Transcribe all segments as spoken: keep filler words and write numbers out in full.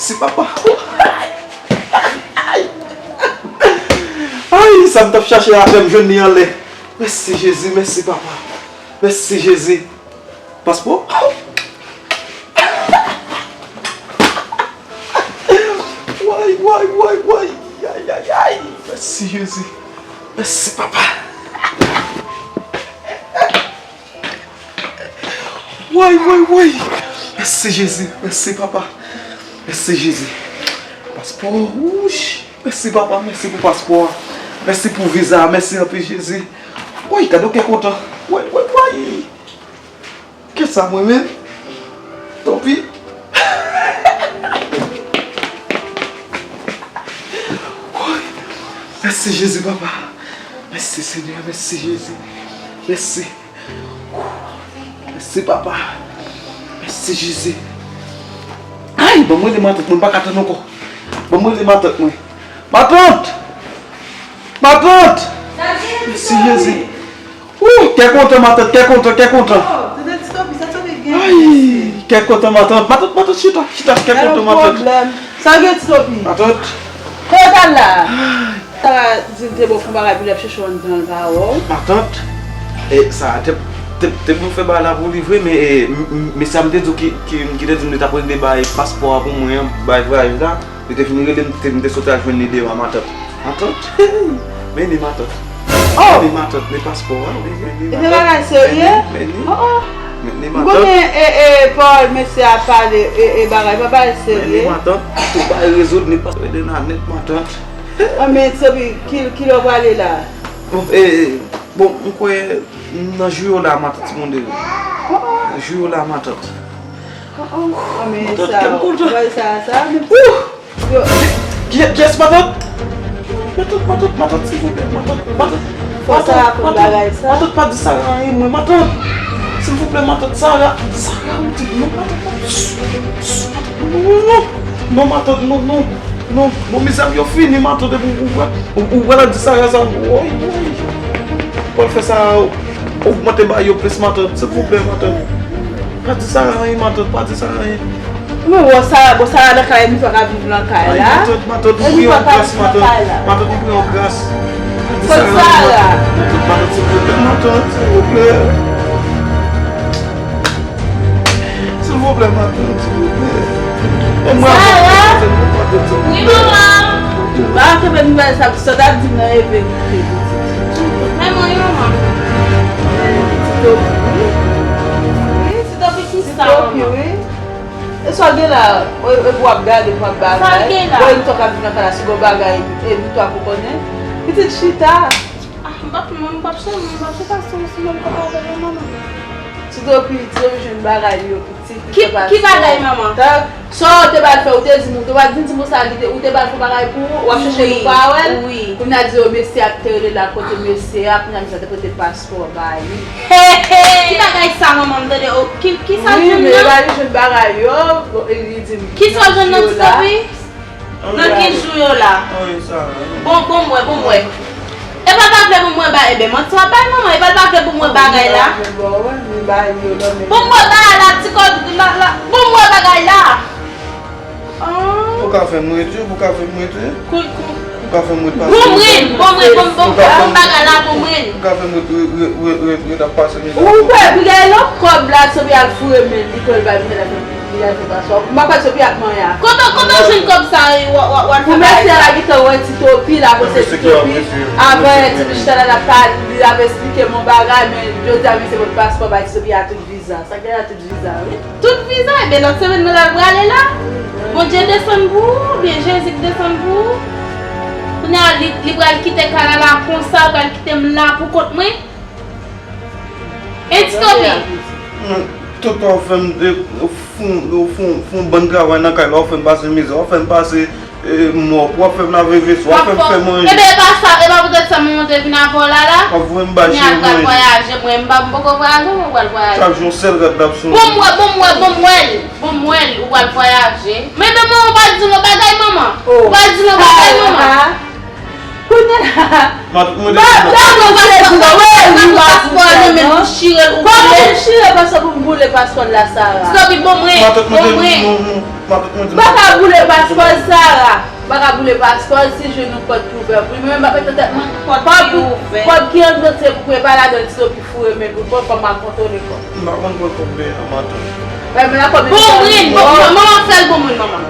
Mèsi, papa. Ay, sa m t ap chache atè, m jwenn li anlè. Mèsi, Jezi, mèsi, papa. Mèsi, Jezi. Paspò? Way, way, way, way. Ay, ay, ay. Mèsi, Jezi. Mèsi, papa. Way, way, way. Mèsi, Jezi. Mèsi, papa. Mèsi, Jezi. Paspò, wouch. Mèsi, papa. Mèsi pou paspò a. Mèsi pou viza a. Mèsi anpil, Jezi. Woy, gade yon kè kontan. Woy, woy, woy. Kè sa mwen menm? Tanpri. Woy. Mèsi, Jezi, papa. Mèsi, Senyè. Mèsi, Jezi. Mèsi. Mèsi, papa. Mèsi, Jezi. Ay, ban m rele matant mwen, m pa ka tann ankò. Ban m rele matant mwen. Matant! Matant! Mèsi, Jezi. Ou, kè kontan, matant, kè kontan, kè kontan. Oh, tande Ti Topi, sa Topi gen? Ay, kè kontan, matant. Matant, matant, chita, chita, kè kontan, matant. Sa gen, Ti Topi? Matant. Kote w t al la? Ay. Sa di l te ba w fon bagay pou li ap chèche w anndan l pa wè w. Matant, e, sa, te, te, te pou m fè bagay la pou li vre, men, e, m, m, mesye a m te di w ki, ki, ki te di m li t ap regle bagay paspò a pou mwen an, bagay vwayaj la. Li te fin rele m, te, m te sot al jwenn li deyò a, matant. Matant, men li, matant. Oh! Men li, matant, men paspò a, men, men li, matant. E te bagay serye? Men li, men li. Oh, oh. Men li, matant. M konnen, e, e, pawòl mesye a pale, e, e, bagay, pa bagay serye. Men li, matant. Tout bagay rezoud, men paspò a rele nan nèt, matant. Ah, men Sophie, ki, ki lè w prale la? Bon, e, bon, m kwè nan jou yo la, matant, ti moun de. Oh, oh. Nan jou yo la, matant. Oh, oh. Ah, men matant, sa, kè m kontan. Wè sa, sa, men yo. Ki, kiyès, matant? Matant, matant, matant, silvouplè, matant, matant. Fò sa aprann bagay sa. Matant, pa di Sara anyen, mwen, matant. Silvouplè, matant, Sara, Sara, ou di, non, matant, matant. Non, non, non, non, matant, non, non, non, non, mezanmi, yo fini, matant, epi ou, ou, ou, ou pral di Sara sa, woy, woy. Ou pral fè sa, ogmante ba yo plis, matant, silvouplè, matant. Pa di Sara anyen, matant, pa di Sara anyen. Mwen wè Sara, bon, Sara nan kay, li pa ka viv nan kay la. Ay, matant, matant, m priye w gras, matant. Matant, m priye w gras. Pa di Sara anyen, matant, matant, silvouplè, matant, silvouplè. Silvouplè, matant, silvouplè. E mwen avè w, matant, silvouplè. Wi, manman. Pa kenbe nouvèl sa, sa t ap di m nan reve m te di. Men mwen, wi, manman. Ti Topi, wi. Wi, Ti Topi, ki sa, manman? E sa w gen la, e, e pou w ap gade, pou w ap bagay. Sa l gen la? Bon, e nou t ap viv nan kay la, si gon bagay, e nou twa pou konnen. Pitit chita. Ah, m p ap, m p ap chita, m p ap chita sou, sou menm kòb avè l non, manman. Ti Topi, Ti Topi jwenn bagay li yo pitit, li te pase. Ki bagay, manman? Sa w te ba l fè, ou te di m, ou te ba l di m sa, li te, ou te ba l fè bagay pou ou, w ap chèche l, ou pa wè l. Wi, wi. Kounye a di yo mesye a ki te rele la, kote mesye a, kounye a mesye a te pote paspò ba li. Hey, hey! Ki bagay sa, manman, m tande, oh, ki, ki sa l jwenn nan? Wi, men li jwenn bagay yo, bon, e li di m. Ki sa l jwenn nan, Ti Topi? Nan ki jou yo la? Bon, bon, m wè, bon, m wè. Epa l pa vle pou m wè bagay, enben manti w ap bay manman, epa l pa vle pou m wè bagay la. Pou m wè bagay la, ti kò, la, la, pou m wè bagay la. Ou ka fè m rete, ou ka fè m rete. Ou ka fè m rete pase. Bon, mwen, bon, mwen, bon, mwen, bon, bon, bagay la, bon, mwen. Ou ka fè m rete, rete, rete, rete ap pase mizè. Ou kwè, pou gen lòt kòb la, Sophie al foure men li, pou l bay mwen la. Li al fè paspò. M pa kwè Sophie ap manyen a. Kote, kote w jwenn kòb sa a, w, w, w al fè bagay sa? Pou mesye a la gentan wè Ti Topi, l ap wè se Ti Topi. Avan yè, Ti Topi chita la, l ap pale, l ap esplike m yon bagay, men jodi a, mesye pot paspò bay Ti Topi a, tout viza. Sa k gen la, tout viza, wi. Tout viza? Ebyen, lòt semèn nan, l al prale la. Bondye desann pou ou, oubyen Jezi k desann pou ou? Kounye a, li, li pral kite kay la, la konsa, l pral kite m la pou kont mwen. Hein, Ti Topi? Tonton, w fè m de, fon, fon, fon bann travay nan kay la, w fè m pase mizè, w fè m pase, e, mòp, w ap fè m lave vesè, w ap fè m fè manje. Ebyen, e pa sa, e pa poutèt sa manman te vin avè w la, la? W ap voye m bay cheri manje. Kounye a l pral vwayaje, mwen, m pa, m poko vwayaje, mwen pral vwayaje. Chak jou, yon sèl rad l ap sonje. Bon, m wè, bon, m wè, bon, m wè l, bon, m wè l, ou pral vwayaje. Men, men, manman, ou pa di nou bagay, manman? Ou pa di nou bagay, manman? Kounye a. Matant, mwen te di non. Matant, mwen te di non. Wi, wi, paspò a nan men l pou chire l, ou vle? Kòman pou m chire paspò pou m boule paspò l la, Sara? Ti Topi, bon mwen, bon mwen. Matant mwen di m pa ka boule paspò Sara. M pa ka boule paspò si jwenn yon pòt ki ouvè pou li. Mwen menm m ap mete tèt mwen. Pòt ki ouvè. Pòt ki anndan se pou prepare ladan Tito ki foure men pou l pran kòb, m ap kontwole kòb. M pa konn pran kòb byen non matant. Bon moun, bon, manman fè l bon moun manman.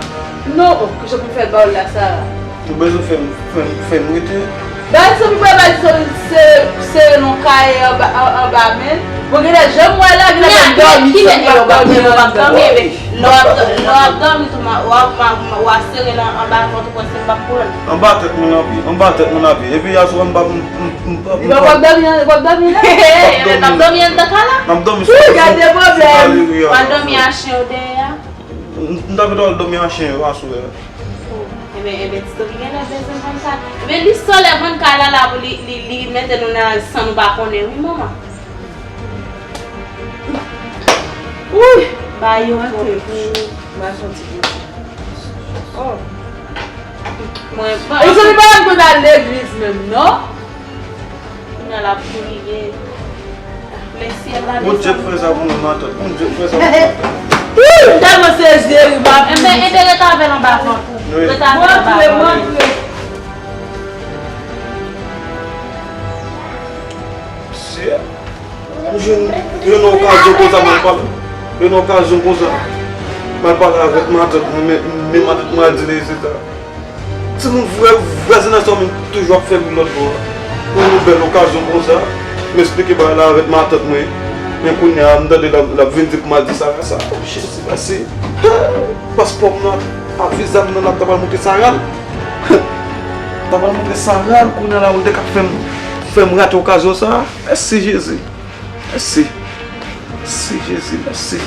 Non, oh, kijan pou m fè l ba w l la Sara? Ou bezwen fè m, fè m, fè m rete? Bay Sophie, bay, bay Sophie, se, se yon kay anba, an- anba men. Bon, genlè, jan m wè la, genlè, m ap dòmi, Sophie, w ap dòmi anndan. Lè w ap, lè w ap dòmi tou, w ap, w ap sere nan anba vant ou, kòm si m p ap pran l. Anba tèt mwen anpi, anba tèt mwen anpi. Epi aswè m p ap, m, m, m p ap, m p ap. W ap dòmi, w ap dòmi la? Lè w ap dòmi anndan kay la? M ap dòmi sou, sou, gade pwoblèm. W ap dòmi a chen yo dèyè a? M, m ta vle al dòmi a chen yo aswè. Oh, enben, enben, Tito ki genlè bezwen vann kay. Enben, li sòlè vann kay la, la pou li, li, li mete nou nan san nou pa konnen, wi, manman. Wi! Ba yo pwòp wi. Mwen, bon. E se li pa konn al legliz menm, non? Kounye a l ap kriye. Mesye, gade sa. Bondye k fè sa pou mwen, matant. Bondye k fè sa pou mwen, matant. Ih, m tèlman sezi, wi, m ap. Enben, enben, rete avè l anba vant ou. Wi. Rete avè l anba vant ou. Montre, montre. Mesye, m jwenn, jwenn yon okazyon konsa, m al pale. Jwenn yon okazyon konsa. M al pale avèk matant mwen, men, men matant mwen al di rezilta. Timoun vrè, vrè zen nan sa menm toujou ap fè bri lòt bò a. Pou yon bèl okazyon konsa, m esplike bagay la avèk matant mwen. Men kounye a, m tande l ap, l ap vin di pou m al di Sara sa. Oh, Jezi, mèsi. Paspò m nan ak viza m nan, l ap ta pral montre Sara l. Ta pral montre Sara l, kounye a la, ou te ka fè m, fè m rate okazyon sa. Mèsi, Jezi. Mèsi. Mèsi, Jezi, mèsi.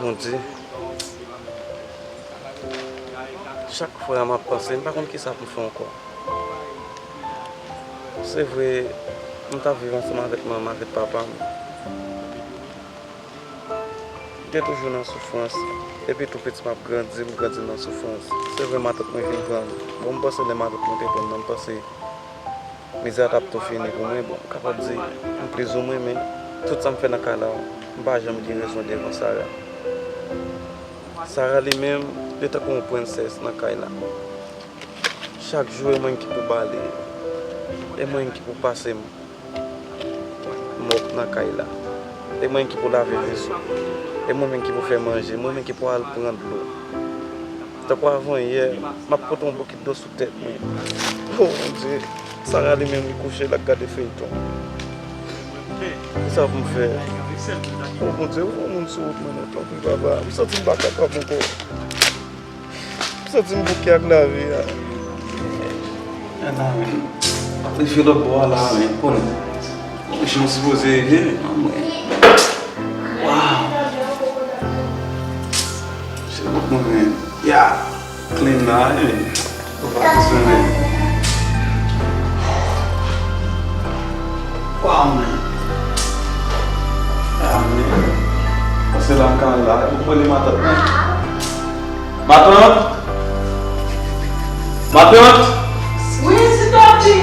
Bondye, chak fwa m ap panse, m pa konn kisa pou m fè ankò. Se vre, m t ap viv ansanm avèk manman m, avèk papa m. M te toujou nan soufrans, epi tou piti m ap grandi, m grandi nan soufrans. Se vre, matant mwen vin pran m. Bon, m panse lè matant mwen te pran m nan, m panse mizè a t ap tou fini pou mwen. Bon, m kapab di, m plizoumwen, men tout sa m fè nan kay la, m pa janm gen rezon devan Sara. Sara li menm, li tankou yon prensès nan kay la. Chak jou, e mwen ki pou ba li, e mwen ki pou pase m mòp nan kay la. E mwen ki pou lave veso. E mwen menm ki pou fè manje. Mwen menm ki pou al pran dlo. Tankou avan yè, m ap pote yon bokit dlo sou tèt mwen. O Bondye, Sara li menm li kouche, l ap gade feyton. Kisa pou m fè? O Bondye, ou fè yon moun sou wout mwen non, tanpri papa. M santi m pa kapab ankò. M santi m bouke ak lavi a. Ala men, m ap rive lòt bò a la men, konnen. Bon, jan m sipoze rive men, anmwey. Waw. Se bon mwen men. Ya. Clean la, men. Ou pa bezwen men. Waw men. Ya men. Pase la m ka la, ou pran li matant men. Matant! Matant! Wi, Titopi!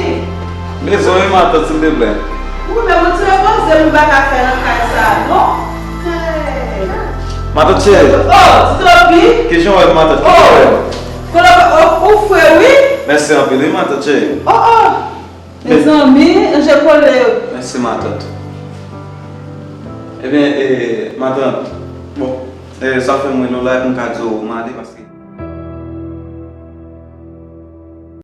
Bezwen wi matant, silvouplè. Wi, men mwen ti repoze m, m pa ka fè nan kay sa a, non. Hey! Matant cheri! Oh, Titopi! Kijan w ye matant? Kijan w ye? Kote w, ou fre wi! Mèsi anpil wi matant cheri. Oh, oh! Mezanmi, je kole yo. Mèsi matant. Ebyen, eh, matant, bon, eh, sa fè mwen nou la, m ka di w m ale paske